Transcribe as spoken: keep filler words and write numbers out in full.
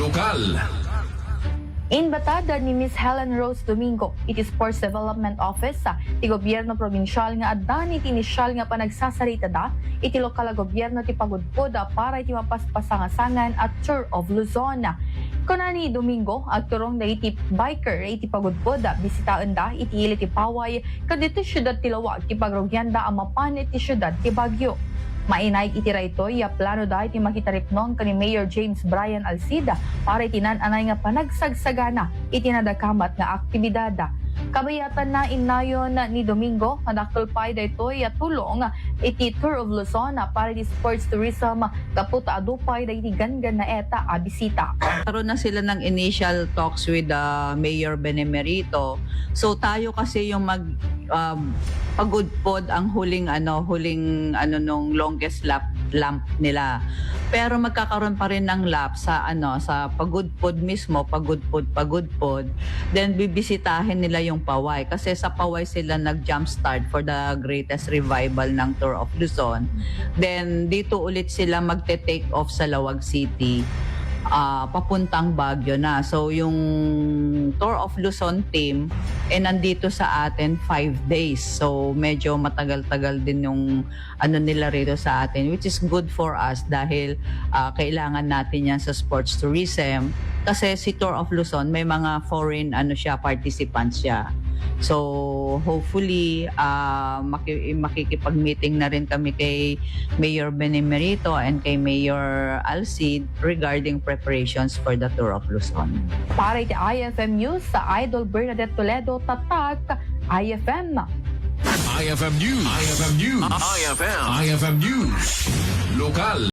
Lokal. Inbatad ni Miss Helen Rose Domingo iti Sports Development Office ti gobyerno probinsial nga addan iti inisial nga panagsasaritada iti lokal a gobyerno ti pagudpod para iti mapaspasangasangan a Tour of Luzon. Kuna ni Domingo, agturong dagiti biker iti pagudpod, bisitaenda iti ili ti paway ket iti siudad ti Laoag ti pagrugianda a mapan iti siudad ti Baguio. Mainaig iti daytoy a plano da iti makitaripnong ken ni Mayor James Brian Alcid para iti naan-anay nga panagsagsagana iti nadakamat nga aktibidad. Kabayatanna, innayon ni Domingo nga dakkel pay daytoy a tulong iti Tour of Luzon para iti sports tourism gapu ta adu pay dagiti ganggannaet a bisita. Nagkaroon na sila ng initial talks with the Mayor Benemerito. So tayo kasi yung mag um, pagudpod ang huling ano, huling ano nung longest lap lamp nila. Pero magkakaroon pa rin ng lap sa ano, sa pagudpod mismo, pagudpod, pagudpod. Then bibisitahin nila yung Paway kasi sa Paway sila nag-jumpstart for the greatest revival ng Tour of Luzon. Then dito ulit sila magte-take off sa Laoag City, ah, papuntang Baguio na. So yung Tour of Luzon team eh nandito sa atin five days. So medyo matagal-tagal din yung ano nila rito sa atin, which is good for us dahil ah, kailangan natin yan sa sports tourism kasi si Tour of Luzon may mga foreign ano siya, participants siya. So hopefully ah, maki- makikipag-meeting na rin kami kay Mayor Benemerito and kay Mayor Alcid regarding preparations for the Tour of Luzon. Para iti I F M News, sa Idol Bernadette Toledo, tatak, I F M. I F M News. I F M News. I F M. I F M News. Lokal.